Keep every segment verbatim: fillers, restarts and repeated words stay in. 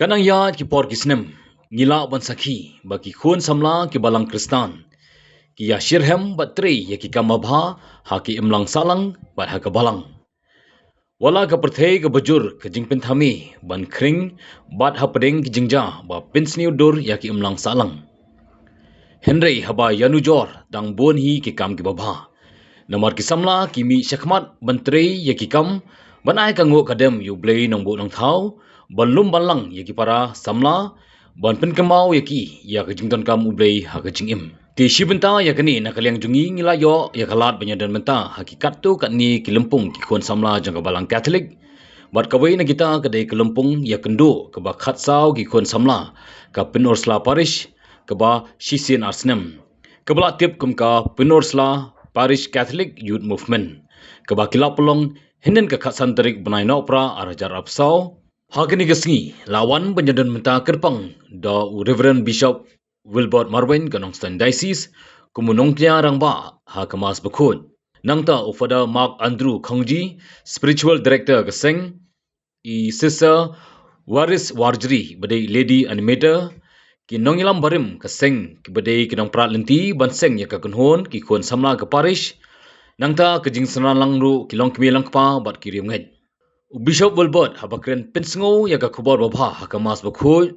Ka nang ïaid ki por ki snem, ngi lah ban sakhi ba ki khun samla ki balang Khristan ki ïa shyrhem bad trei ïa ki kam babha ha ki imlang sahlang bad ha ka balang. Wat la ka pyrthei kaba jur ka jingpynthame ban khring bad hapdeng ki jingjia ba pynsniew dur ïa ki imlang sahlang. Hynrei haba ïanujor dang bun hi ki kam ki babha. Namar ki samla ki mih shakhmat ban trei ïa ki kam ban ai ka nguh ka dem ïa U Blei Nongbuh Nongthaw, ban lum ban lang ïa ki para samla, ban pynkynmaw ïa ki ïa ka jingdonkam U Blei ha ka jingim. Te shi bynta ïa kane, na ka liang jong ngi ngi la ïoh ïa ka lad ban ïadon bynta ha ki katto katne ki lympung ki khun samla jong ka balang Katholik. Bad kawei na kita ka dei ka lympung ïakynduh kaba khatsaw ki khun samla ka Pynursla Parish, kaba shisien ar snem, kaba la tip kum ka Pynursla Parish Catholic Youth Movement, kaba ki la pynlong hynnin ka khatsan tarik bnai Nohprah ar hajar arphew saw. Ha kane ka sngi la wan ban ïadon bynta kyrpang da u Reverend Bishop Wilbert Marwein ka Nongstoiñ Diocese kum u nongkñia rangbah ha ka Mass Bakhuid. Nangta u Father Mark Andrew Khongji, Spiritual Director ka seng, i Sister Waris Warjri ba dei Lady Animator, ki nongïalam barim ka seng kiba dei ki nongprat lynti ban seng ïa ka kynhun ki khun samla ka parish. Nangta ka jingsynran lang ruh ki longkmie longkpa bad ki riewngeit. U Bishop Wilbert haba kren pynsngew ïa ka khubor babha ha ka Mass Bakhuid,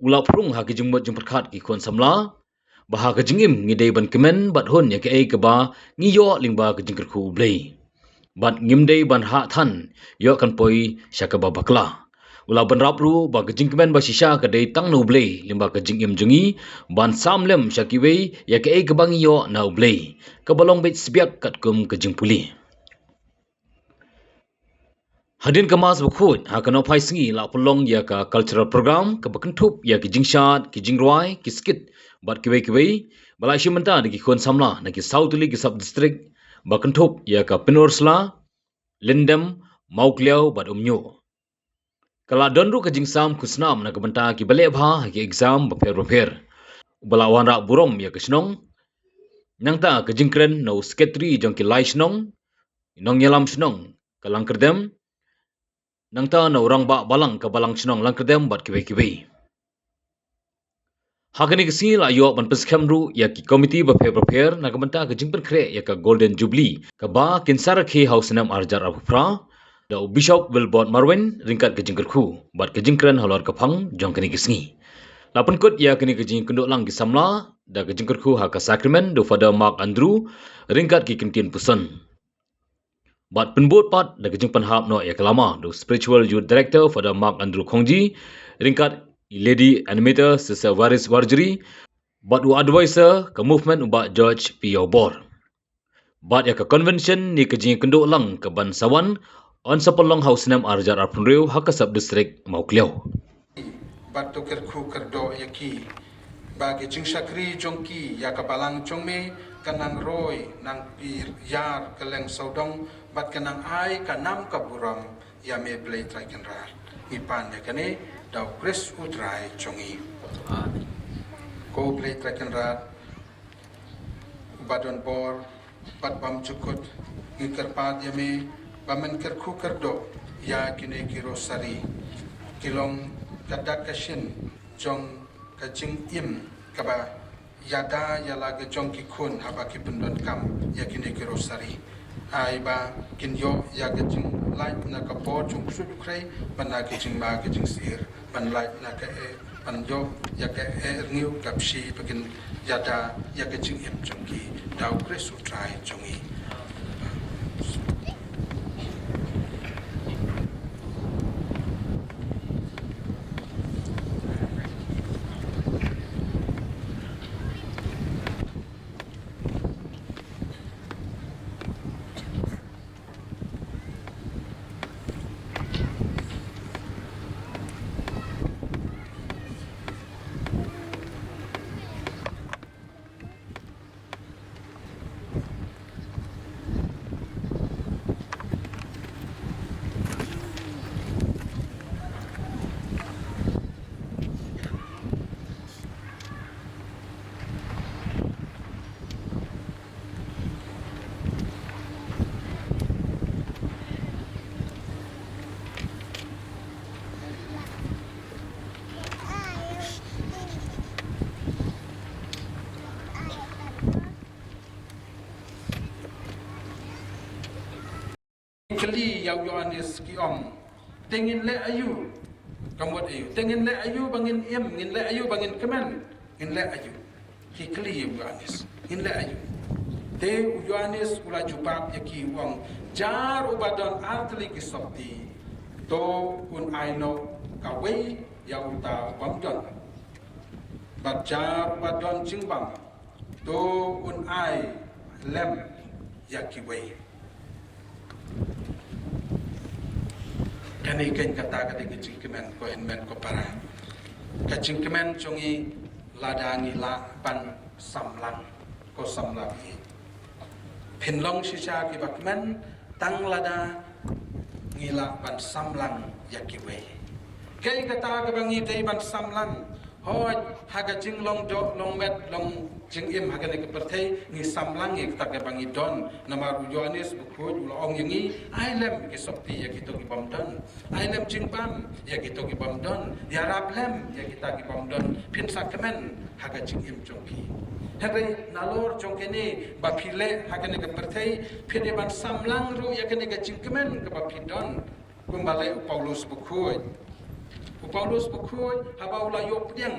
u la pyrshang ha ka jingmut jingpyrkhat ki khun samla ba ha ka jingim ngi dei ban kmen bad hun ïa kaei kaba ngi ïoh lyngba ka jingkyrkhu U Blei. Bad ngim dei ban hap than ïoh kan poi sha kaba bakla. U la bynrap ruh ba ka jingkmen ba shisha ka dei tang na U Blei lyngba ka jingim jong ngi, ban sam lem sha kiwei ïa kaei kaba ngi ïoh na U Blei, kaba long beit sbiak katkum ka jingpule. Hadien ka Mass Bakhuid, ha ka nohphai sngi la pynlong ïa ka cultural program kaba kynthup ïa ki jingshad, ki jingrwai, ki skit bad kiwei kiwei, ba la shim bynta da ki khun samla na ki saw tylli ki sub district, ba kynthup ïa ka Pynursla, Lyndem, Mawkliaw bad Umñiuh. Ka la don ruh ka jingsam khusnam na ka bynta kiba leh bha ha ki exam bapher bapher, uba la wanrah burom ïa ka shnong. Nangta ka jingkren na u sekretari jong ki lai shnong, nongïalam shnong ka Langkyrdem, nangta na u rangbah balang ka balang shnong Langkyrdem bad kiwei kiwei. Ha kane ka sngi la ïoh ban pynskhem ruh ïa ki komiti bapher bapher na ka bynta ka jingpynkhreh ïa ka Golden Jubilee, kaba kin sa rakhe ha u snem ar hajar arphew phra, da u Bishop Wilbert Marwein ryngkat ka jingkyrkhu bad ka jingkren halor ka phang jong kane ka sngi. La pynkut ïa kane ka jingïakynduh lang ki samla da ka jingkyrkhu ha ka sakrament da u Father Mark Andrew ryngkat ki ktien puson. Bad pynbud pat da ka jingpynhap noh ïa ka lama da u Spiritual Youth Director Father Mark Andrew Khongji, ryngkat i Lady Animator Sister Waris Warjri, bad u advisor ka movement u Bah George P Yawbor. Bad ïa ka convention ne ka jingïakynduh lang kaban sa wan, yn sa pynlong ha u snem ar hajar arphew hynriew ha ka sub district Mawkliaw. Bad to kyrkhu kyrdoh ïa ki ba ki jingshakri jong ki ïa ka balang jong me kan nang roi nang pyrïar kylleng sawdong, bad kan nang ai ka nam ka burom ïa me Blei Trai Kynrad. Ngi pan ïa kane da u Khrist u Trai jong ngi. Amen. Ko Blei Trai Kynrad, ba don bor bad bymjukut, ngi kyrpad ïa me ba men kyrkhu kyrdoh ïa kine ki rosari, ki long ka dak ka shin jong ka jingim kaba ïada ïa la ka jong ki khun haba ki pyndonkam ïa kine ki rosari. Ai ba kin ïoh ïa ka jinglait na ka bor jong u Khrist u Khrei, ban na ka jingma ka jingsir, ban lait na ka eh, ban ïoh ïa ka eh rngiew ka bshi, ba kin ïada ïa ka jingim jong ki da u Khrist u Trai jong ngi. Kylli ïa u Ïoannis ki ong, te ngin leh aïu? Ka mut aïu? Te ngin leh aïu ba ngin im? Ngin leh aïu ba ngin kmen? Ngin leh aïu? Ki kylli ïa u Ïoannis, ngin leh aïu? Te u Ïoannis u la jubab ïa ki u ong, jar uba don artylli ki sopti, to un ai noh kawei ïa uta u bym don. Bad jar uba don jingbam, to un ai lem ïa kiwei. Kane keiñ kata ka dei ka jingkmen, ko hynmen ko para. Ka jingkmen jong ngi lada ngi lah ban samlang, ko samla phi. Phin long shisha kiba kmen tang lada ngi lah ban samlang ïa kiwei. Kaei kata kaba ngi dei ban samlang? Hooid, ha ka jinglong doh, long met, long jingim ha kane ka pyrthei, ngi samlang ïa kata kaba ngi don. Namar u Ïoannis bakhuid u la ong ïa ngi, ai lem ki sopti ïa kito ki bym don. Ai lem jingbam ïa kito ki bym don. Ïarap lem ïa kita ki bym don. Phin sa kmen ha ka jingim jong phi. Hynrei nalor jong kane ba phi leh ha kane ka pyrthei, phi dei ban samlang ruh ïa kane ka jingkmen kaba phi don. Kumba leh u Paulus bakhuid. U Paulus bakhuid haba u la ïoh pdiang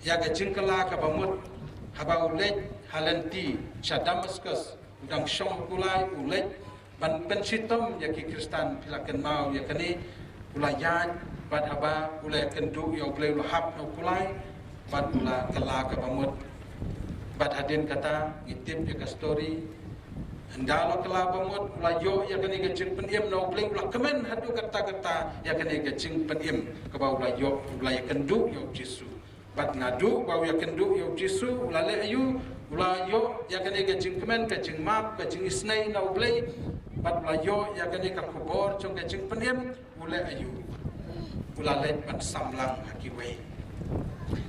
ïa ka jingkylla kaba mut, haba u leit ha lynti sha Damaskus, u dang shong kulai, u leit ban pynshitom ïa ki Khristan. Phi la kynmaw ïa kane, u la ïaid, bad haba u la ïakynduh ïa U Blei u la hap na u kulai, bad u la kylla kaba mut. Bad hadien kata ngi tip ïa ka story. Hynda la kylla ba mut, u la ïoh ïa kane ka jingpynim na U Blei, u la kmen haduh katta katta ïa kane ka jingpynim kaba u la ïoh, u la ïakynduh ïa U Jisu. Bad naduh ba u ïakynduh ïa U Jisu, u la leh aïu? U la ïoh ïa kane ka jingkmen, ka jingmap, ka jingisynei na U Blei. Bad u la ïoh ïa kane ka khubor jong ka jingpynim, u leh aïu? U la leit ban samlang ha kiwei.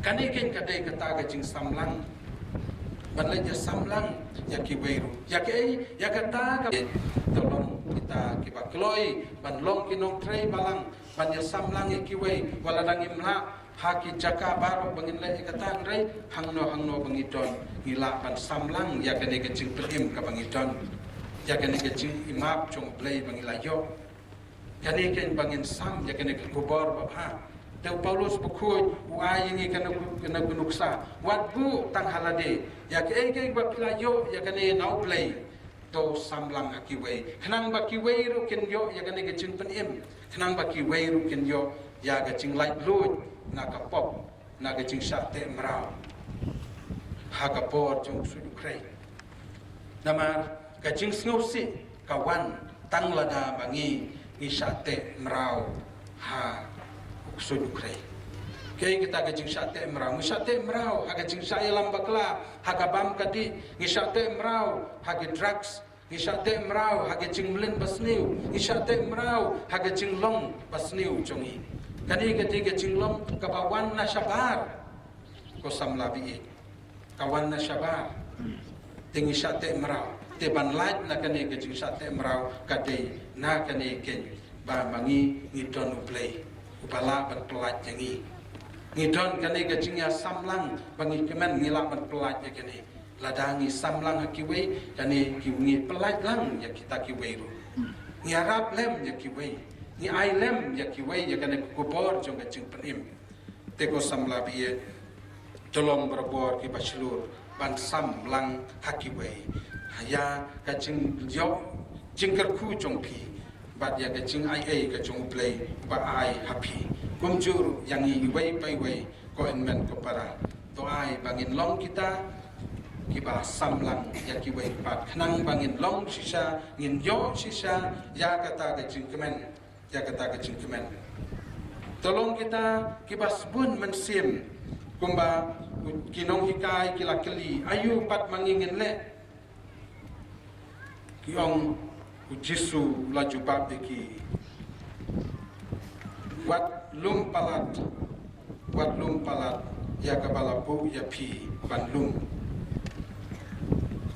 Kane keiñ ka dei kata ka jingsamlang. Ban leit ïasamlang ïa kiwei ruh. Ïa kaei? Ïa kata ka, to long kita kiba kloi ban long ki nongtrei balang, ban ïasamlang ïa kiwei. Wat la dang ngim lah ha ki jaka baroh ba ngin leh ïa kata, hynrei hangno hangno ba ngi don, ngi lah ban samlang ïa kane ka jingpynim kaba ngi don, ïa kane ka jingimap jong U Blei ba ngi la ïoh. Kane keiñ ba ngin sam ïa kane ka khubor babha. Te u Paulus bakhuid u ai ïa ngi kane, kane ka nuksa. Wat buh tang ha lade ïa kaei kaei ba phi la ïoh ïa kane na U Blei. To samlang ha kiwei, khnang ba kiwei ruh kin ïoh ïa kane ka jingpynim, khnang ba kiwei ruh kin ïoh ïa ka jinglaitluid na ka pop, na ka jingshah teh mraw ha ka por jong u ksuid u khrei. Namar ka jingsngewsih ka wan tang lada ba ngi, ngi shah teh mraw ha u ksuid u khrei. Kaei kata ka jingshah teh mraw? Ngi shah teh mraw ha ka jingshah ïalam bakla, ha ka bam ka dih. Ngi shah teh mraw ha ki drugs. Ngi shah teh mraw ha ka jingmlien basniew. Ngi shah teh mraw ha ka jinglong basniew jong ngi. Kane ka dei ka jinglong kaba wan na shabar, ko samla baieit. Ka wan na shabar. Te ngi shah teh mraw. Te ban lait na kane ka jingshah teh mraw ka dei na kane keiñ, ba ma ngi, ngi don U Blei uba lah ban pyllait ïa ngi. Ngi don kane ka jingïasamlang ba ngi kmen ngi lah ban pyllait ïa kane. Lada ngi samlang ha kiwei, kane ki, ngi pyllait lang ïa kita kiwei ruh. Ngi ïarap lem ïa kiwei. Ngi ai lem ïa kiwei ïa kane ka khubor jong ka jingpynim. Te ko samla baieit, to long barabor kiba shlur ban samlang ha kiwei, ha ïa ka jingïoh jingkyrkhu jong phi, bad ïa ka jingaiei ka jong U Blei ba ai ha phi. Kumjuh ruh ïa ngi iwei pa iwei, ko hynmen ko para. To ai ba ngin long kita kiba samlang ïa kiwei pat, khnang ba ngin long shisha, ngin ïoh shisha ïa kata ka jingkmen. Ïa kata ka jingkmen. To long kita kiba sbun mynsiem, kumba ki nonghikai ki la kylli, aïu pat ma ngi ngin leh? Ki ong, u Jisu u la jubab ïa ki, wat lum palat, wat lum palat ïa kaba la buh ïa phi ban lum.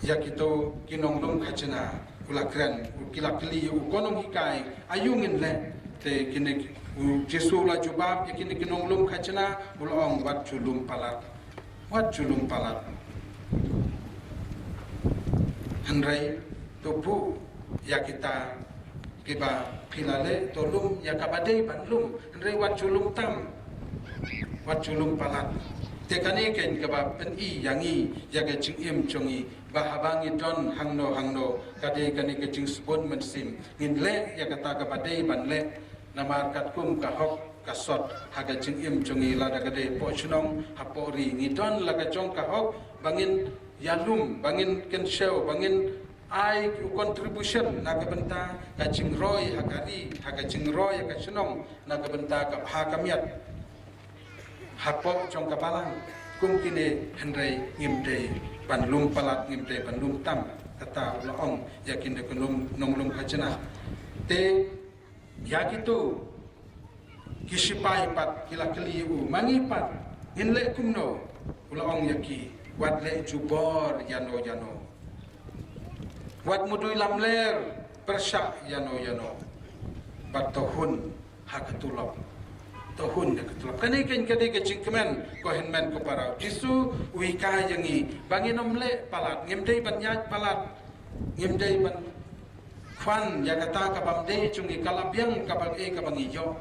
Ïa kito ki nonglum khajna u la kren, u, ki la kylli ïa u, ko nonghikai, aïu ngin leh? Te kine, u Jisu u la jubab ïa kine ki nonglum khajna, u la ong, wat ju lum palat. Wat ju lum palat. Hynrei to buh ïa kita Kiba phi la leh, to lum ïa kaba dei ban lum, hynrei wat ju lum tam, wat ju lum palat. Te kane keiñ kaba pyni ïa ngi ïa ka jingim jong ngi, ba haba ngi don hangno hangno, ka dei kane ka jingsbun mynsiem, ngin leh ïa kata kaba dei ban leh. Namar katkum ka hok ka sot ha ka jingim jong ngi, lada ka dei hapoh shnong, hapoh ri, ngi don la ka jong ka hok ba ngin ïalum, ba ngin kynshew, ba ngin ai u contribution na ka bynta ka jingroi ha ka ri, ha ka jingroi ha ka shnong, na ka bynta ka bha ka miat hapoh jong ka balang. Kum kine, hynrei ngim dei ban lum palat, ngim dei ban lum tam, kata u la ong ïa kine ki nong, nonglum khajna. Te ïa kito ki shipai pat ki la kylli ïa u, ma ngi pat ngin leh kumno? U la ong ïa ki, wat leh jubor ïano ïano, wat mudui lamler pyrshah ïano ïano, bad to hun ha ka tulop. To hun ha ka tulop. Kane keiñ ka dei ka jingkmen, ko hynmen ko para. U Jisu u hikai ïa ngi ba ngin ym leh palat, ngim dei ban ïaid palat, ngim dei ban khwan ïa kata ka bym dei jong ngi, ka la biang kaba, kaei kaba ngi ïoh,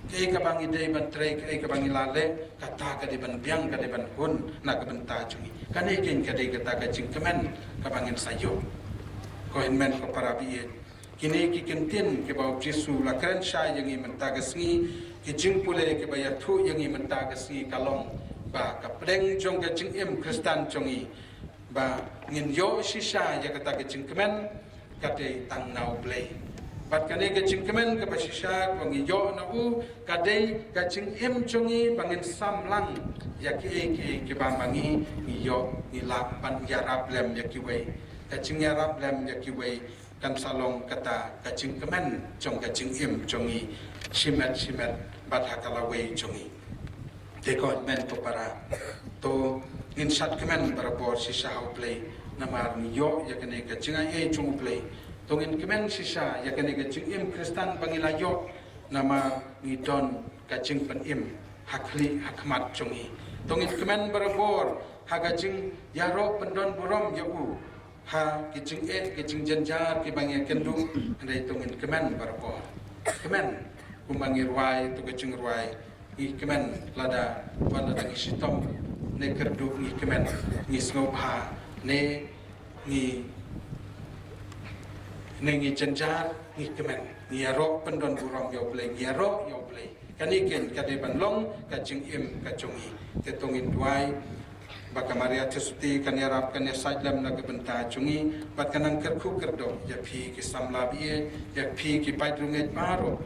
kaei kaba ngi dei ban trei, kaei kaba ngi la leh, kata ka dei ban biang, ka dei ban hun na ka bynta jong ngi. Kane keiñ ka dei kata ka jingkmen kaba ngin sa ïoh. Ko hynmen ko para baieit, kine ki kyntien kiba u Jisu u la kren shai ïa ngi mynta ka sngi, ki jingpule kiba ïathuh ïa ngi mynta ka sngi, ka long ba ka pdeng jong ka jingim Khristan jong ngi, ba ngin ïoh shisha ïa kata ka jingkmen, ka dei tang na U Blei. Bad kane ka jingkmen kaba shisha kaba ngi ïoh na u, ka dei ka jingim jong ngi ba ngin sam lang ïa kiei kiei kiba ma ngi ngi ïoh, ngi lah ban ïarap lem ïa kiwei. Ka jingïarap lem ïa kiwei kan sa long kata ka jingkmen jong ka jingim jong ngi shimet shimet bad ha ka lawei jong ngi. Te ko hynmen ko para, to ngin shad kmen barabor shisha ha U Blei, namar ngi ïoh ïa kane ka jingai ei jong U Blei. To ngin kmen shisha ïa kane ka jingim Khristan ba ngi la ïoh, namar ngi don ka jingpynim ha khlieh ha khmat jong ngi. To ngin kmen barabor ha ka jingïaroh pyndon burom ïa u ha ki jingeh, ki jingjynjar kiba ngi ïakynduh, hynrei to ngin kmen barabor. Kmen, kumba ngi rwai, to ka jingrwai ngi kmen, lada, wat lada ngi shitom ne kyrduh ngi kmen, ngi sngewbha ne ngi, ne ngi jynjar, ngi kmen, ngi ïaroh pyndon burom ïa U Blei, ngi ïaroh ïa U Blei. Kane keiñ ka dei ban long ka jingim ka jong ngi. Te to ngin duwai ba ka Maria Theisotti kan ïarap, kan ïasaid lem na ka bynta jong ngi, bad kan nang kyrkhu kyrdoh ïa phi ki samla baieit, ïa phi ki paid riew ngeit baroh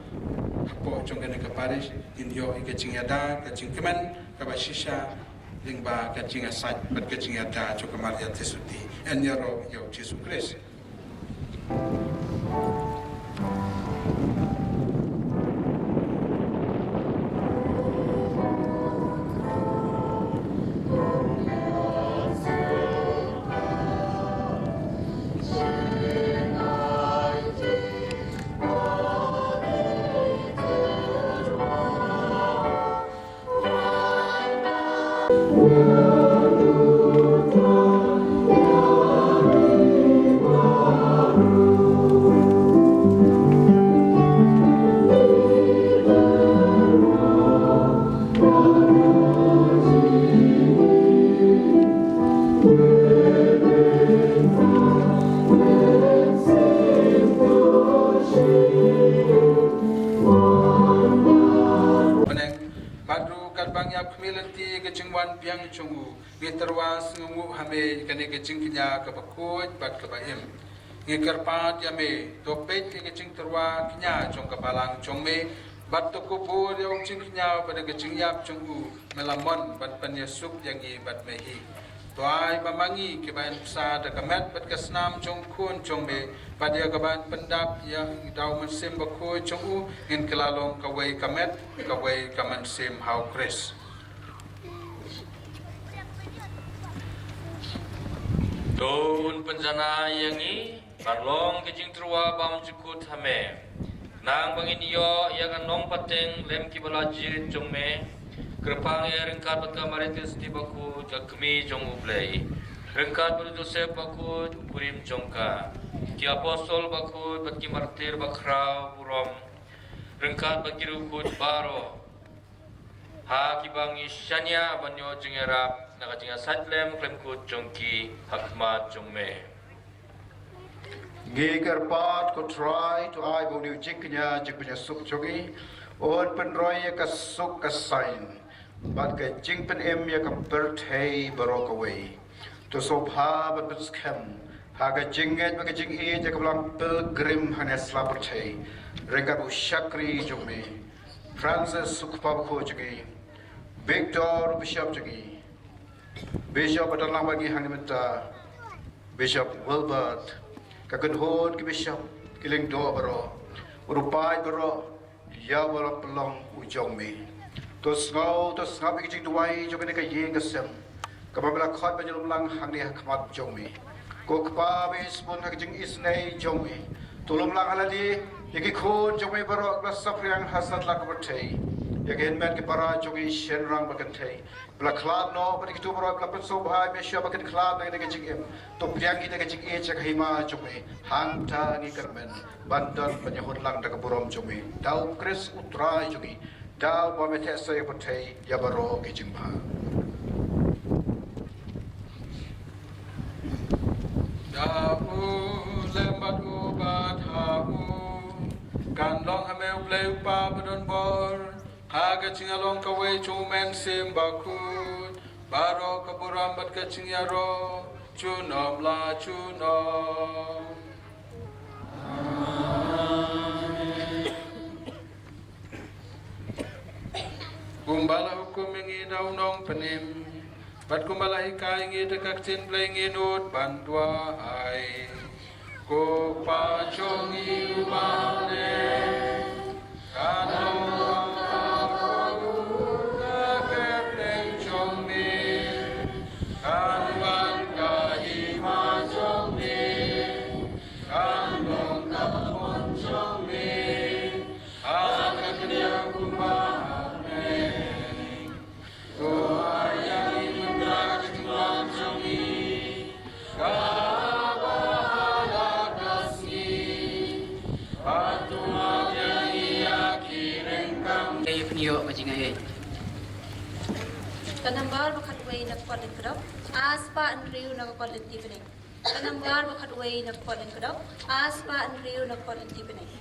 hapoh jong kane ka parish, ngin ïoh ïa ka jingïada, ka jingkmen kaba shisha lyngba ka jingïasaid bad ka jingïada jong ka Maria Theisotti. Yn ïaroh ïa U Jisu Khrist. Bad ruh katba ngi ap khmih lynti ka jingwan biang jong u, ngi tyrwa sngewnguh ha me kane ka jingkñia kaba khuid bad kaba im. Ngi kyrpad ïa me, to peit ïa ka jingtyrwa kñia jong ka balang jong me, bad to kubur ïa u jingkñia bad ka jingïap jong u, me la mon ban pynïasuk ïa ngi bad me hi. To ai ba ma ngi kiba yn bsa da ka met bad ka snam jong u Khun jong me, bad ïa kaba yn pyndap ïa da u Mynsiem Bakhuid jong u, ngin kylla long kawei ka met, kawei ka mynsiem ha u Khrist. To un pynjanai ïa ngi ban long ka jingtyrwa bymjukut ha me, khnang ba ngin ïoh ïa ka nongpateng lem kiba la jied jong me. Kyrpang eh ryngkat bad ka Maria Theisotti Bakhuid, ka kmie jong U Blei. Ryngkat bad u Joseph bakhuid u kurim jong ka, ki apostol bakhuid bad ki martir bakhraw burom, ryngkat bad ki riewkhuid baroh, ha kiba ngi shaniah ban ïoh jingïarap na ka jingïasaid lem khlem kut jong ki ha khmat jong me. Ngi kyrpad, ko Trai, to ai ba une u jingkñia jingpynïasuk jong ngi un pynroi ïa ka suk ka saiñ bad ka jingpynim ïa ka pyrthei baroh kawei. To sngewbha ban pynskhem ha ka jingngeit bad ka jingïeit ïa ka Balang Pilgrim hangne ha sla pyrthei, ryngkat u shakri jong me Francis u kpa bakhuid jong ngi, Victor u bishop jong ngi, Bishop ba don lang bad ngi hangne mynta, Bishop Wilbert, ka kynhun ki bishop, ki lyngdoh baroh, u rupai baroh, ïa uba la pynlong u jong me. To sngew, to sngap ïa ka jingduwai jong kane ka ïing ka sem, kaba me la khot ban ïalum lang hangne ha khmat jong me. Ko Kpa ba isynei ha ka jingisynei jong me, to lum lang ha lade ïa ki khun jong me baroh kiba saphriang ha satlak ka pyrthei, ïa ki hynmen ki para jong ngi shynrang ba kynthei, ba la khlad noh, bad kito baroh ba la pynsngewbha ïa me shuwa ba kin khlad na kane ka jingim. To pdiang ïa ka jingïeit sha ka hima jong me. Hangta ngi kyrmen ban don ban ïakhun lang da ka burom jong me, da u Khrist u Trai jong ngi, da uba me theh sha ïa ka pyrthei ïa baroh ki jingbha. Da u lem bad u bad ha u, kan long ha me U Blei U Kpa badonbor, ha ka jingïalong kawei jong U Mynsiem Bakhuid, baroh ka burom bad ka jingïaroh junom la junom. Kumba la hukum ïa ngi da u Nongpynim, bad kumba la hikai ïa ngi da ka ktien Blei, ngin nud ban duwai. Ko Kpa jong ngi uba ha bneng, kan long ba ka kyrteng jong me, kan wan ka hima jong me, kan long ka mon jong me ha ka khyndiat kumba ha bneng. To ai ïa ngi mynta ka jingwan jong ngi, kaba ha la ka sngi, bad to map ïa ngi ïa ki ryngkang. Ïa pynïoh ka jingaiei. Ka nambar ba khatwei na ka kot lynti kdok, a spah hynriew na ka kot lynti bneng. Ka nambar ba khatwei na ka kot lynti kdok, a spah hynriew na ka kot lynti bneng.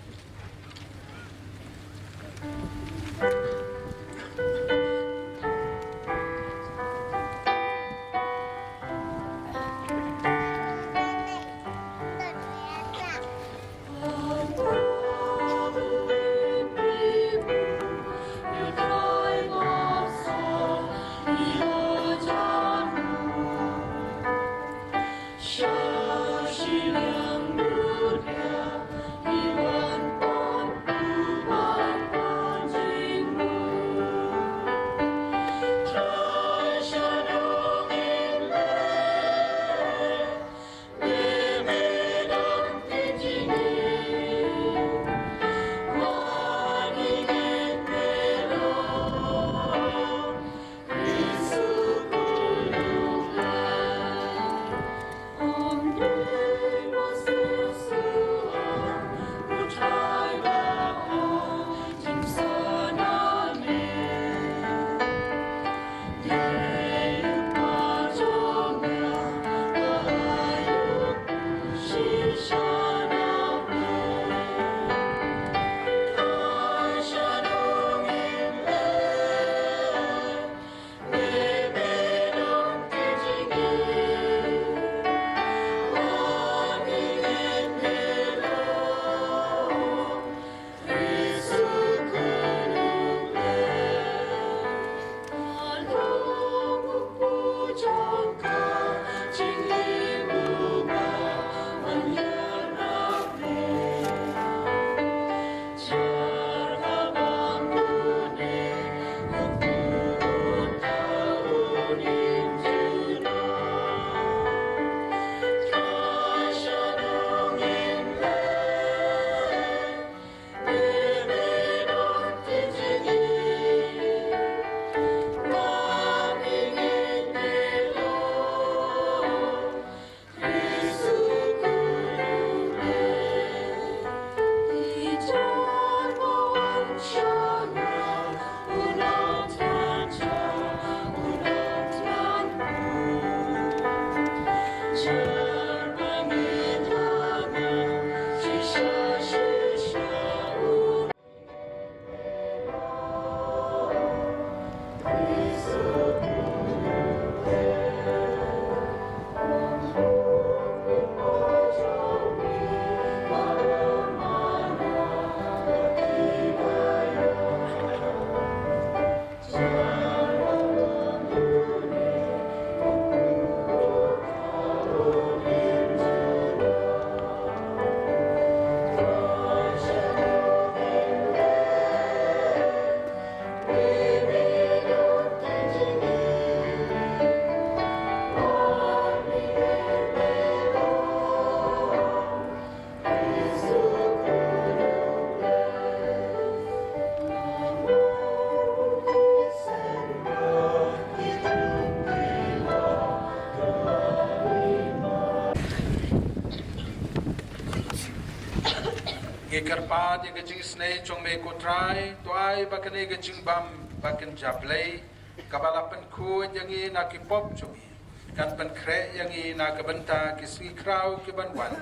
Kyrpad ïa ka jingisynei jong me ko Trai, to ai ba kane ka jingbam ba kynja Blei kaba la pynkhuid ïa ngi na ki pop jong ngi kan pynkhreh ïa ngi na ka bynta ki sngi khraw ki ban wan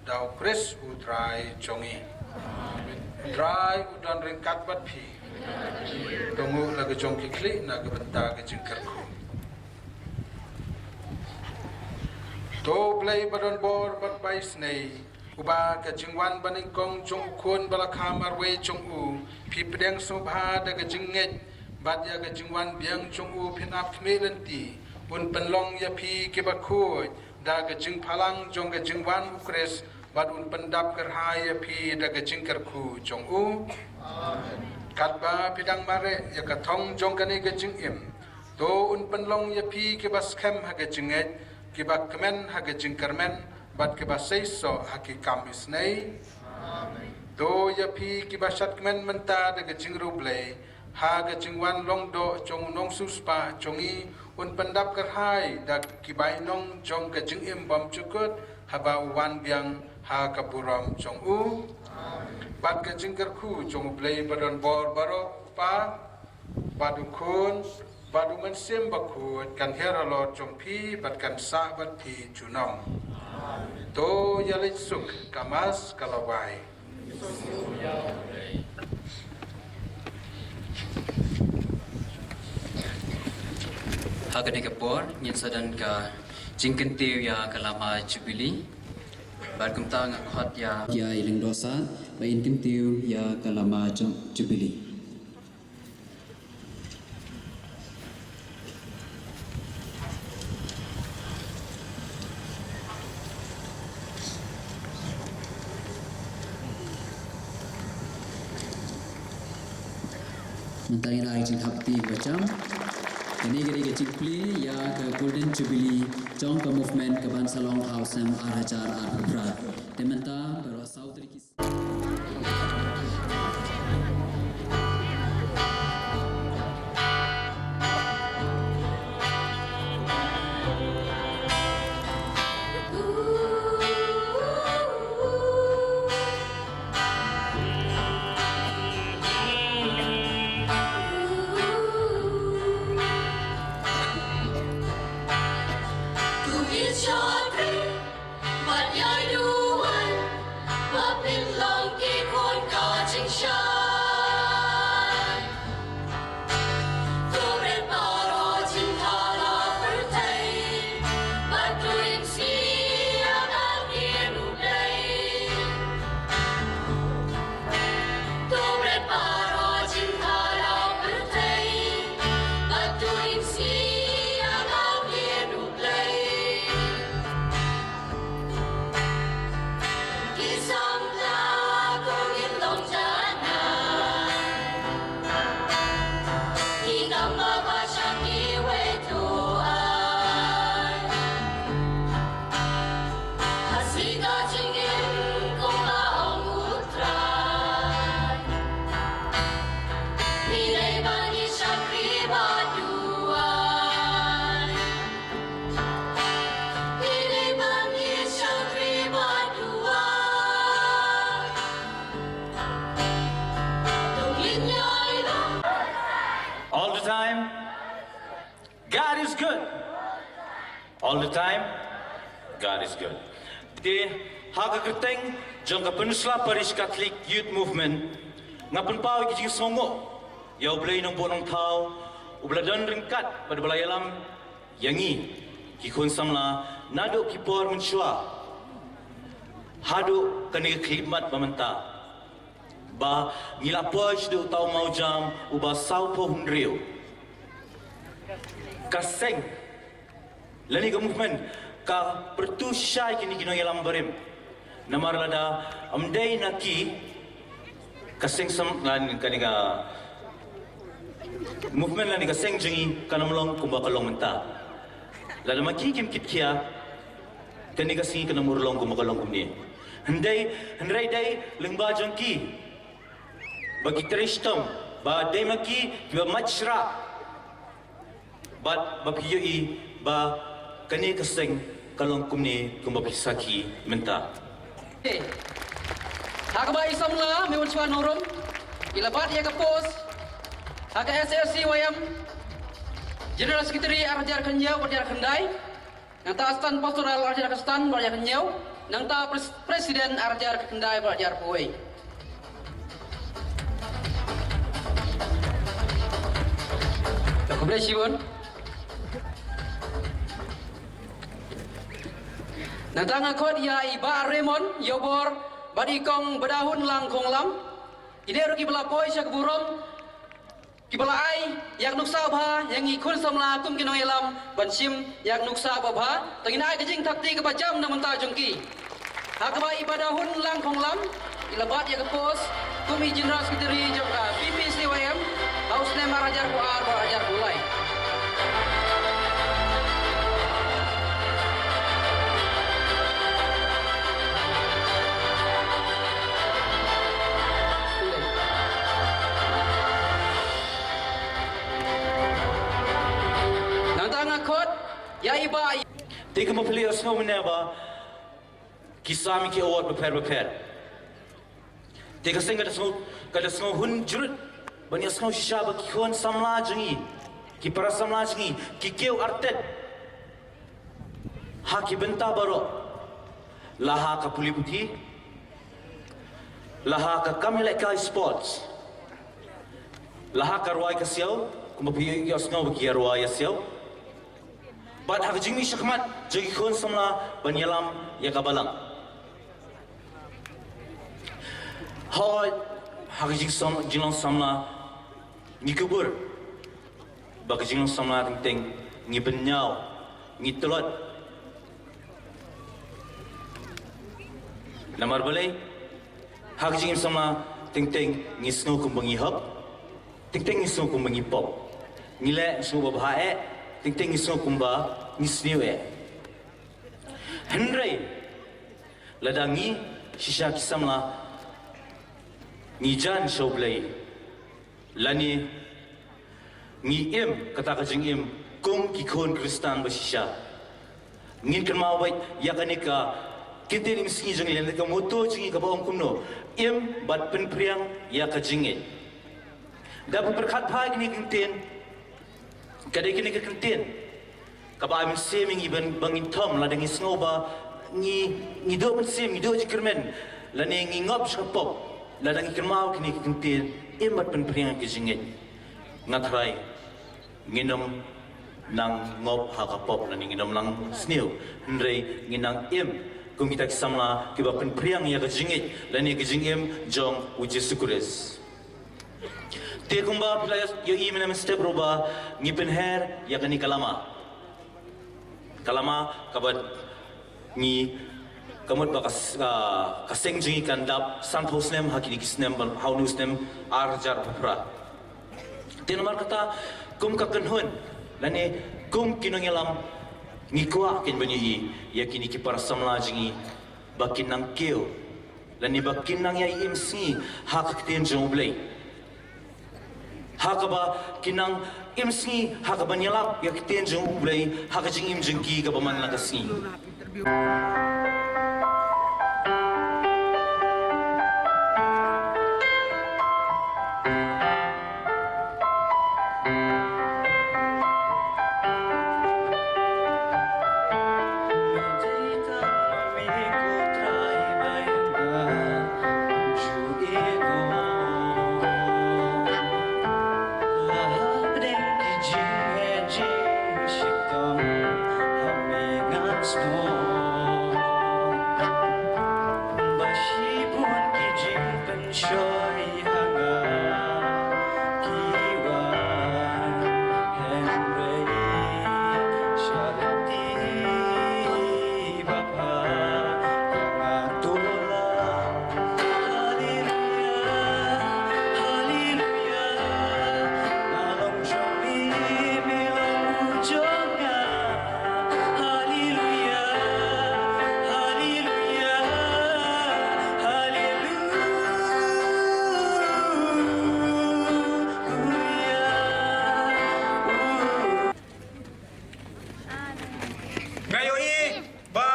da U Khrist U Trai jong ngi. U Trai u don ryngkat bad phi. To nguh la ka jong ki khlieh na ka bynta ka jingkyrkhu. To Blei ba don bor bad ba isynei, uba ka jingwan banyngkong jong U Khun ba la kha marwei jong u phi pdiang sngewbha da ka jingngeit, bad ïa ka jingwan biang jong u phin ap khmih lynti, un pynlong ïa phi kiba khuid da ka jingphalang jong ka jingwan U Khrist, bad un pyndap kyrhai ïa phi da ka jingkyrkhu jong u. Katba phi dang mareh ïa ka thong jong kane ka jingim, to un pynlong ïa phi kiba skhem ha ka jingngeit, kiba kmen ha ka jingkyrmen, bad kiba seisoh ha ki kam isynei. To ïa phi kiba shad kmen mynta da ka jingriewblei ha ka jingwan long doh jong u nongsiewspah jong ngi, un pyndap kyrhai da ki bainong jong ka jingim bymjukut haba u wan biang ha ka burom jong u. Bad ka jingkyrkhu jong U Blei ba don bor baroh, U Kpa, bad U Khun, bad U Mynsiem Bakhuid kan hiar halor jong phi bad kan sah bad phi junom. To ïa leit suk, ka Mass ka la wai. Ha kane ka por ngin sa don ka jingkyntiew ïa ka lama Jubilee. Bad kumta nga khot ïa, ïa i Lyngdoh Sah ba in kyntiew ïa ka lama jong Jubilee. Mynta ngin ai jingthap kti ba jam. Kane ka dei ka jingplie ïa ka Golden Jubilee jong ka movement ka ban sa long ha u snem ar hajar arphew phra. Te mynta baroh saw tylli ki Bad ïa duwan ba pynlong ki khun ka jingshai. To rit baroh jingthala pyrthei bad to ïeng sngi ïa ka kyrteng U Blei. To rit baroh jingthala pyrthei bad to ïeng sngi ïa ka kyrteng U Blei. Ki samla ko ngin long janai. Ki kam ba bha sha kiwei to ai. Ha sngi ka jingim kumba ong U Trai. Ngi dei ban ïa shakri bad duwai. All the time, God is good. All the time, God is good. Te, ha ka kyrteng jong ka Peninsula Parish Catholic Youth Movement, nga pynpaw ïa ki jingsngewnguh ïa U Blei Nongbuh Nongthaw, uba la don ryngkat bad uba la ïalam ïa ngi ki khun samla naduh ki por mynshuwa haduh kane ka khyllipmat ba mynta, ba ngi la poi sha uta u mawjam uba sawphew hynriew. Ka seng lane ka movement ka pyrthuh shisha ïa kine ki nongïalam barim. Namar lada ym dei na ki, ka seng sam, ngan, kane ka movement lane ka seng jong ngi kan ym long kumba ka long mynta. Lada ma ki kim kitkhia, kane ka sngi kan ym long kumba ka long kumne. Hynrei, hynrei dei lyngba jong ki ba ki trei shitom, ba dei ma ki kiba mad shrah. Bad ba phi ïohi ba kane ka seng ka long kumne kumba phi sakhi mynta. Eh, Ha kaba i samla Mewun Chwa Nongrum i la bat ïa ka post ha ka S A C Y M General Secretary ar hajar khyndai bad ar hajar khyndai. Nangta Assistant Pastoral ar hajar khyndai bad ar hajar khyndai. Nangta pres- President ar hajar khyndai bad ar hajar khyndai. Khublei shibun. Nangta nga khot ïa i Bah Raymond Ïawbor bad i Kong Badahun Langkhonglam. Ine ruh kiba la poi sha ka burom, kiba la ai ïa ka nuksa bha ïa ngi khun samla kum ki nongïalam ban shim ïa ka nuksa babha. Te ngin ai ka jingthap kti kaba jam na bynta jong ki. Ha kaba i Badahun Langkhonglam i la bat ïa ka post kum i General Secretary jong ka P P C Y M ha u snem ar hajar khyndai bad ar hajar khyndai. Nangta nga khot ïa i Bah. Te kumba phi la ïohsngew mynne ba ki sam ïa ki award bapher bapher. Te ka seng ka da sngew, ka da sngew hun jrut ban ïohsngew shisha ba ki khun samla jong ngi, ki para samla jong ngi ki kiew artet ha ki bynta baroh, la ha ka pule puthi, la ha ka kam ïalehkai sports, la ha ka rwai ka siaw, kumba phi ïohsngew ba ki ïa rwai ïa siaw, bad ha ka jingmih shakhmat jong ki khun samla ban ïalam ïa ka balang. Hooid, ha ka jingsam- jinglong samla ngi kubur ba ka jinglong samla teng teng ngi bynñiaw, ngi tlot. Namar balei? Ha ka jingim samla teng teng ngi sngew kumba ngi hok, teng teng ngi sngew kumba ngi pop. Ngi leh ngi sngew ba bha eh, teng teng ngi sngew kumba ngi sniew eh. Hynrei lada ngi shisha ki samla ngi jan sha U Blei, lane ngi im kata ka jingim kum ki khun Khristan ba shisha, ngin kynmaw beit ïa kane ka kyntien im sngi jong ngi lane ka motto jong ngi kaba ong kumno: im bad pynphriang ïa ka jingngeit. Da phi pyrkhat phai kane ka kyntien, ka dei kane ka kyntien kaba ai mynsiem ïa ngi ban, ba ngin thom lada ngi sngew ba ngi, ngi duh mynsiem, ngi duh jingkyrmen, lane ngi ngop sha ka pop, lada ngi kynmaw kine ki kyntien, im bad pynphriang ïa ka jingngeit. Nga tharai ngin ym nang ngop ha ka pop lane ngin ym nang sniew, hynrei ngin nang im kum kita ki samla kiba pynphriang ïa ka jingngeit lane ka jingim jong U Jisu Khrist. Te kumba phi la ïohi mynne mynstep ruh ba ngi pynher ïa kane ka lama. Ka lama kaba ngi, ka mut ba ka s- ah, ka seng jong ngi kan dap sanphew snem ha kine ki snem, ha une u snem ar hajar arphew phra. Te namar kata kum ka kynhun lane kum ki nongïalam ngi kwah kein ban ïohi ïa kine ki para samla jong ngi ba kin nang kiew lane ba kin nang ïai im sngi ha ka ktien jong U Blei, ha kaba kin nang im sngi ha kaba ïalap ïa ka ktien jong U Blei ha ka jingim jong ki kaba man la ka sngi. Nga ïohi ba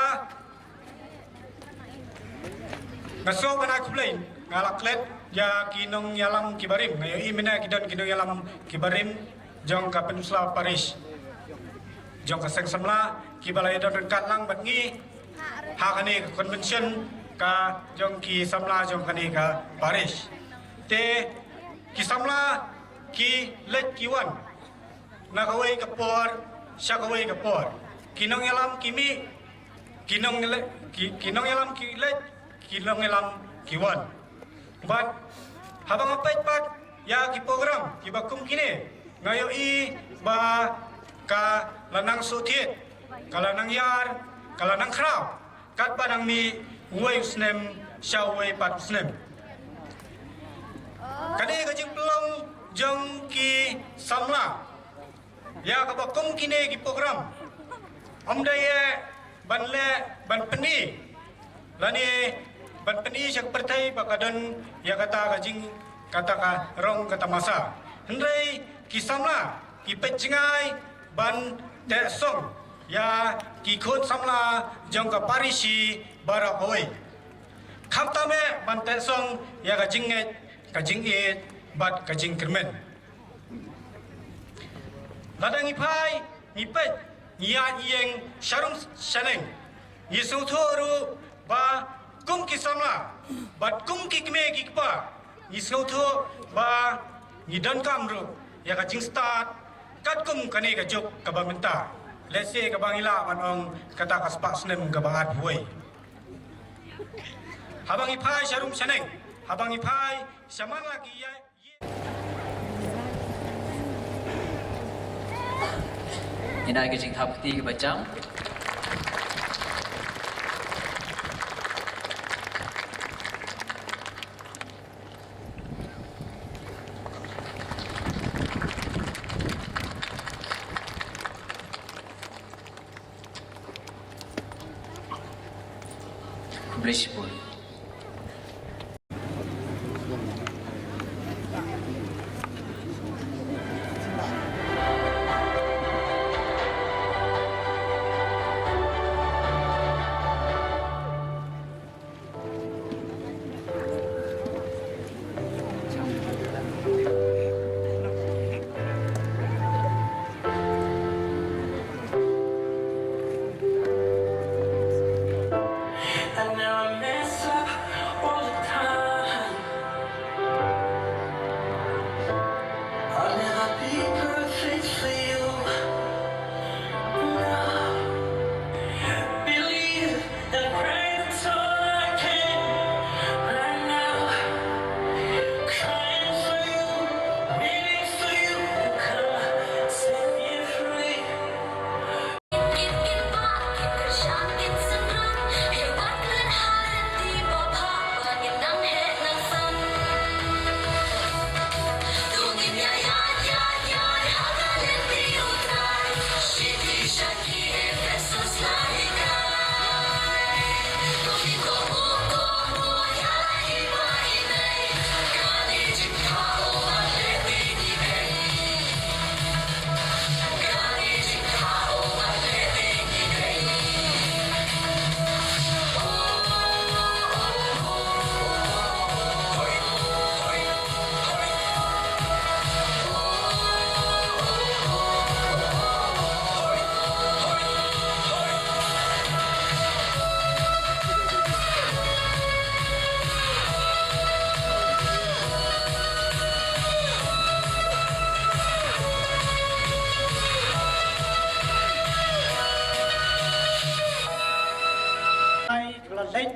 nga sngewbha ban ai Khublei, nga la klet ïa ki nongïalam ki barim, nga ïohi mynne ki don ki nongïalam ki barim jong ka Peninsula Parish, jong ka Seng Samla, kiba la ïadon ryngkat lang bad ngi ha kane ka convention ka jong ki samla jong kane ka parish. Te ki samla ki leit ki wan na kawei ka por sha kawei ka por. Ki nongïalam ki mih, ki nong ki, ki nongïalam ki leit, ki nongïalam ki wan. Bad haba nga peit pat ïa ki program kiba kum kine, nga ïohi ba ka la nang shu thied, ka la nang ïar, ka la nang khraw katba nang mih uwei u snem sha uwei pat u snem. Kane ka jingpynlong jong ki samla ïa kaba kum kine ki program, ym dei eh ban leh ban pyni lane ban pyni sha ka pyrthei ba ka don ïa kata ka jing, kata ka rong ka tamasa. Hynrei ki samla ki peit jngai ban teh song ïa ki khun samla jong ka parish baroh kawei. Khamtam eh ban teh song ïa ka jingngeit, ka jingïeit bad ka jingkyrmen. Lada ngi phai, ngi peit, ngi ïaid ïeng sharum shaneng, ngi sngewthuh ruh ba kum ki samla bad kum ki kmie ki kpa, ngi sngewthuh ba ngi donkam ruh ïa ka jingstad katkum kane ka juk kaba mynta. Lehse kaba ngi lah ban ong kata ka spah snem kaba arphew wei. Haba ngi phai sharum shaneng, haba ngi phai shaman la ki ïa Ina ka jingthap kti kaba jam. Khublei shibun. And now I mess up all the time. I'll never be perfect for you. No. Believe and pray, that's all I can. Right now, crying for you, waiting for you to come set me free. Ai, ki ba la leit,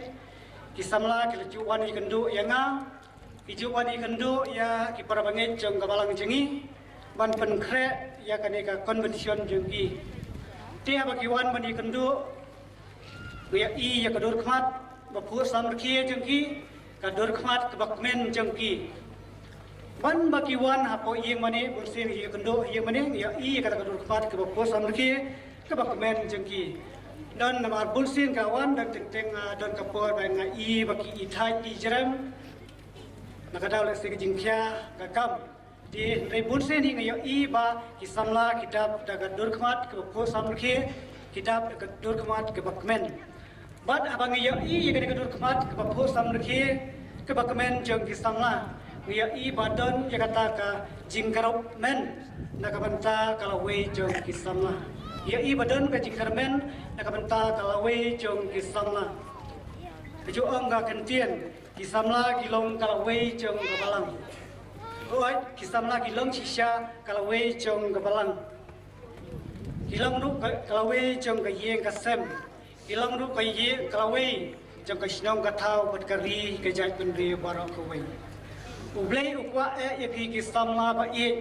ki samla ki la ju wan ïakynduh ïa nga, ki ju wan ïakynduh ïa ki para bangeit jong ka balang jong ngi, ban pynkhreh ïa kane ka convention jong ki. Te haba ki wan ban ïakynduh, ngi ïohi ïa ka dur khmat ba phuh samrkhie jong ki, ka dur khmat kaba kmen jong ki. Ban ba ki wan hapoh ïing mane, bunsien ki ïakynduh ïing mane, ngi ïohi ïa kata ka dur khmat kaba phuh samrkhie, kaba kmen jong ki. Don namar bunsien ka wan, don teng teng, ah, don ka por ba nga i ba ki i thait i jrem. Na ka daw lehse ka jingkhia ka kam. Te hynrei bunsien hi nga ïohi ba ki samla ki dap da ka dur khmat kaba phuh samrkhie, ki dap da ka dur khmat kaba kmen. Bad haba nga ïohi ïa kane ka dur khmat kaba phuh samrkhie, Kaba kmen jong ki samla, ngi ïohi ba don ïa kata ka jingkyrmen na ka bynta ka lawei jong ki samla. Ngi ïohi ba don ka jingkyrmen na ka bynta ka lawei jong ki samla. Ka ju ong ka kyntien, ki samla ki long ka lawei jong ka balang. Hooid, ki samla ki long shisha ka lawei jong ka balang. Ki long ruh ka, ka lawei jong ka ïing ka sem. Ki long ruh ka ïing ka lawei jong ka shnong ka thaw bad ka ri ka jaitbynriew baroh kawei. U Blei u kwah eh ïa phi ki samla ba ïeit,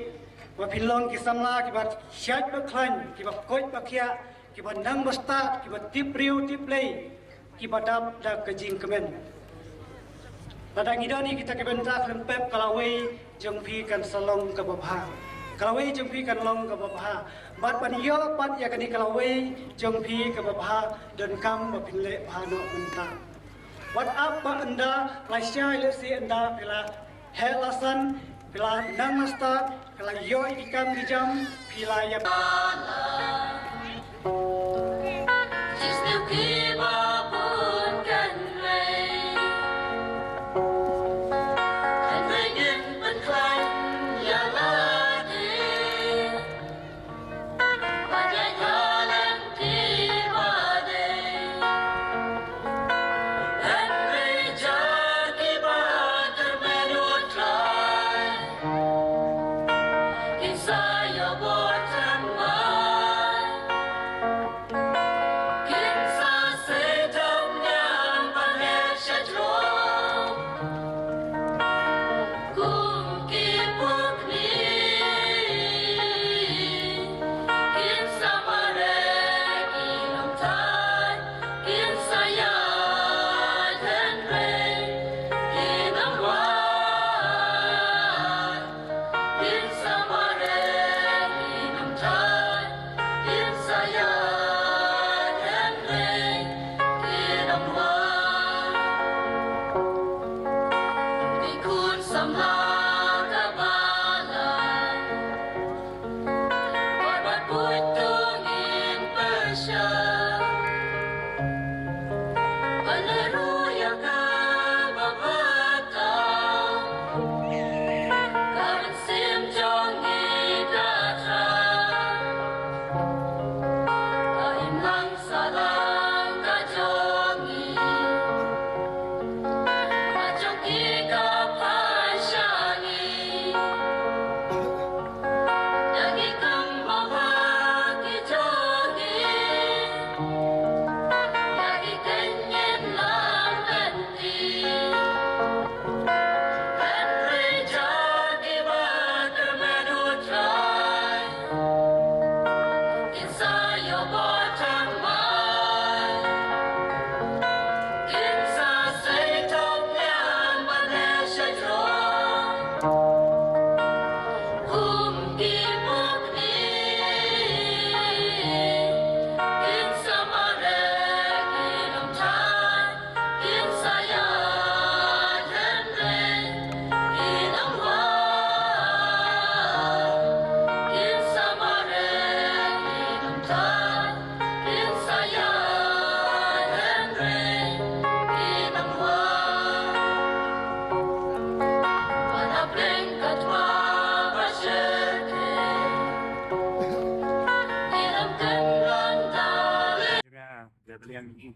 ba phin long ki samla kiba shait ba khlaiñ, kiba koit ba khiah, kiba nang ba stad, kiba tip briew tip Blei, kiba dap da ka jingkmen. Lada ngi don ïa kita ki bynta khlem pep, ka lawei jong phi kan sa long kaba bha. Ka lawei jong phi kan long kaba bha. Bad ban ïoh pat ïa kane ka lawei jong phi kaba bha, donkam ba phin leh bha noh mynta. Wat ap ba ynda la shai lehse ynda phi la heh la san, phi la nang la stad, phi la ïoh ïa ki kam ki jam, phi la ïa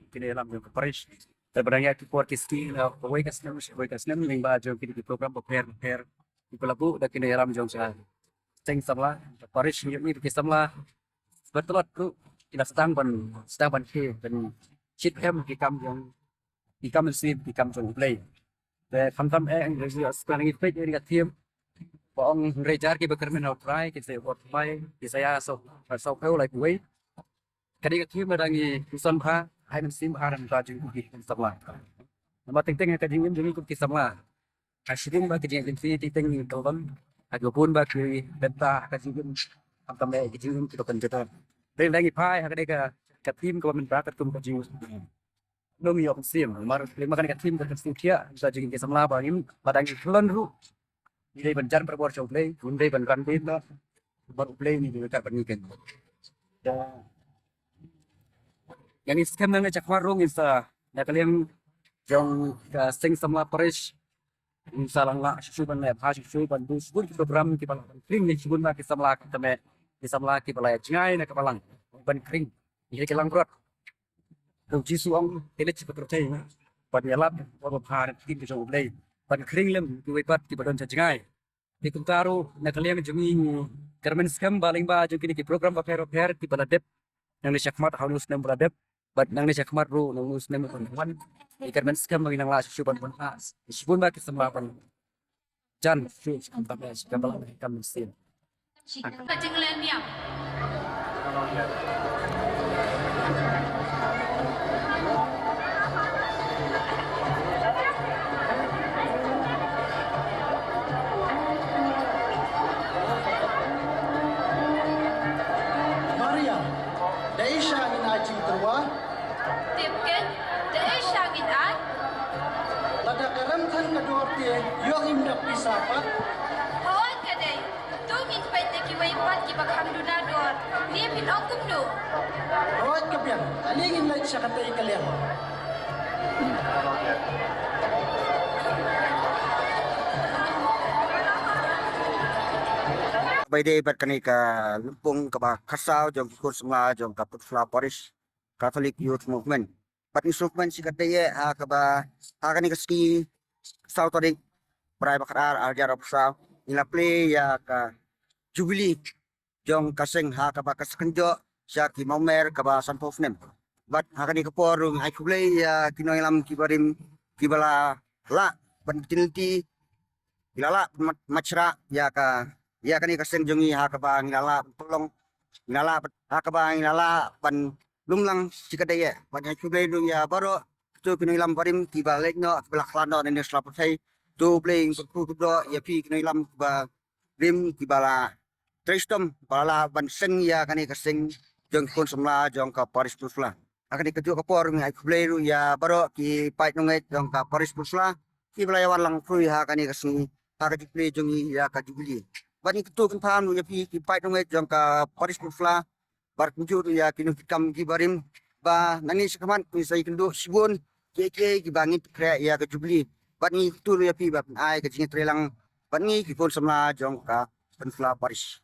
Kine ïalam jong ka parish. Te ba dang ïa ki por ki sngi, na kawei ka snem sha kawei ka snem, lyngba jong kine ki program bapher bapher kiba la buh da kine ïalam jong ka seng samla, ka parish, ngi ïohi ba ki samla ba tlot ruh ki la sdang ban, sdang ban khie, ban shit hem ki kam jong, ki kam mynsiem, ki kam jong U Blei. Te khamtam eh, ngi ïoh sdang ngi peit ïa ka theme ba ong, hynrei jar kiba kyrmen ha U Trai kin sa ïoh bor thymmai, Isaïah saw, saw phew lai phew wei. Ka dei ka theme ba dang ngi pynsan bha, hai mynsiem bha, ha ryngkat jong ki samla. Namar teng teng ha ka jingim jong ngi kum ki samla, ka shibun ba ki jingïaid lynti teng teng ngi kyrpad, ha kaba bun ba ki bynta ha ka jingim, khamtam eh ki jingim kiba kynjat. Te dang ngi phai ha ka dei ka, ka theme kaba mynta katkum ka jingim. Nong ïoh mynsiem, namar lem ma kane ka theme ka mynsiem thiah, ka jingim ki samla ba ngim, ba dang ngi khlon ruh. Ngi dei ban jan barabor sha U Blei, ngim dei ban ran dien ba, namar U Blei ngi dei ka ban ngi ken. Da. Ïa ngi skhem nang ïa Chakhmar ruh ngin sa, na ka liang jong ka seng samla parish, Ngi sa lang lah shuh shuh ban leh bha shuh shuh ban buh shibun ki program kiba lah ban khring ïa shibun na ki samla ki tymmen, ki samla kiba la ïa jngai na ka balang ban khring ïa ki langbrot. Ko Jisu ong, te leit sha ka pyrthei ban ïalap ïa ka khubor babha na ka ktien ka jong U Blei, ban khring lem kiwei pat kiba don sha jngai. Te kumta ruh na ka liang jong ngi, ngi kyrmen skhem ba lyngba jong kine ki program bapher bapher kiba la dep nangne shakhmat ha une u snem ba la dep, bad nangne shakhmat ruh na une u snem uban wan, ngi kyrmen skhem ba ngin nang lah shuh shuh ban wanrah ïa shibun ba ki samla ban jan shuh shuh ban ïa shim ka balang ka mynsiem. Ka jingleh niam. Maria, da ei sha ngin ai jingtyrwa? Tip kein, da ei sha ngin ai? Lada ka rem than ka dor te, ïoh ngim da pisa pat? Hooid ka dei. To ngin peit na kiwei pat kiba kham duna dor. Ne phin ong kumno? Hooid ka biang, ale ngin leit sha katei ka liang. Ba ïadei bad kane ka lympung kaba khatsaw jong ki khun samla jong ka Pynursla Parish Catholic Youth Movement. Bad ngi sngewkmen shi katdei eh ha kaba, ha kane ka sngi saw tarik bnai ba khatar ar hajar arphew saw, ngi la plie ïa ka jubili jong ka seng ha kaba ka sa kynjoh sha ki mawmer kaba sanphew snem. Bad ha kane ka por ruh ngi ai khublei ïa ki nongïalam kiba rim kiba la lah ban ktien lynti, ngi la lah ban mat, mat shrah ïa ka, ïa kane ka seng jong ngi ha kaba ngi la lah ban pynlong, ngi la lah ban, ha kaba ngi la lah ban lum lang shi katdei eh. Bad ngi ai khublei ruh ïa baroh kito ki nongïalam barim kiba leit noh, kiba la khlad noh na ne sla pyrthei. To U Blei un kyrkhu kyrdoh ïa phi ki nongïalam kiba rim kiba la trei shitom ba la lah ban seng ïa kane ka seng jong ki khun samla jong ka Parish Pynursla. Ha kane kajuh ka por ngi ai khublei ruh ïa baroh ki paid nongeit jong ka Parish Pynursla kiba la ïa wan lang khrui ha kane ka sngi ha ka jubili jong ngi ïa ka jubili. Bad ngi kyntu kynpham ruh ïa phi ki paid nongeit jong ka Parish Pynursla, bad kumjuh ruh ïa ki nongkitkam kiba rim ba nangne shakhmat ngin sa ïakynduh shibun kiei kiei kiba ngin pynkhreh ïa ka jubili. Bad ngi kyntu ruh ïa phi ba phin ai ka jingïatreilang bad ngi ki khun samla jong ka Pynursla Parish.